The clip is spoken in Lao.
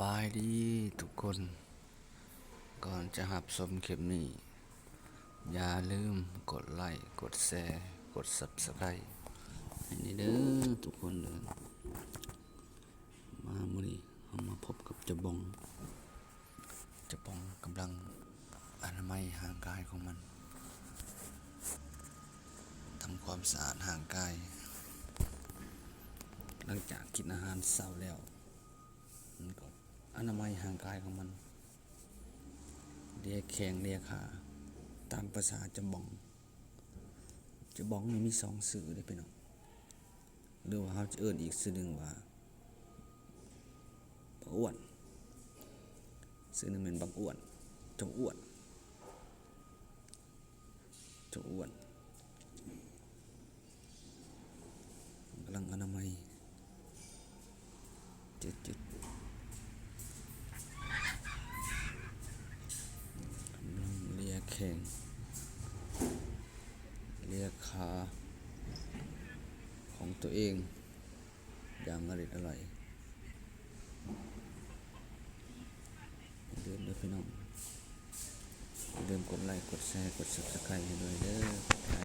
ບາຍດີທຸກຄົນ, ກ່ອນຈະຮັບຊົມຄລິບນີ້ ຢ່າລືມກົດໄລ, ກົດແຊ, ກົດ Subscribe ໃຫ້ແດ່ເດີທຸກຄົນເດີ. ມາມື້ນີ້ເຮົາມາພົບກັບເຈົ້າບອງ. ເຈົ້າບອງກຳລັງອະນາໄມຮ່າງກາຍຂອງມັນ, ທຳຄວາມສະອາດຮ່າງກາຍ. ຫຼັງຈາກກິນອາຫານເຊົ້າແລ້ວ, ມັນກໍອະນາໄມຮ່າງກາຍຂອງມັນ, ເລຍແຂ້ງເລຍຂາ ຕາມພາສາເຈົ້າບອງ. ເຈົ້າບອງນີ້ມີສອງຊື່ເດ້ພີ່ນ້ອງ, ຫຼືວ່າເຮົາຈະເອີ້ນອີກຊື່ໜຶ່ງວ່າບັກອ້ວນ, ຊື່ໜຶ່ງແມ່ນບັກອ້ວນ, ເຈົ້າອ້ວນ. ເຈົ້າອ້ວນກຳລັງອະນາໄມ, ຈຶດໆ ກຳລັງເລຍແຂ້ງເລຍຂາຂອງຕົວເອງ ຢ່າງອະລິດອະລ່ອຍ. ຢ່າລືມເດີພີ່ນ້ອງ, ຢ່າລືມກົດໄລກ, ກົດແຊ, ກົດ Subscribe ໃຫ້ດ້ວຍເດີ. ຂອບໃຈ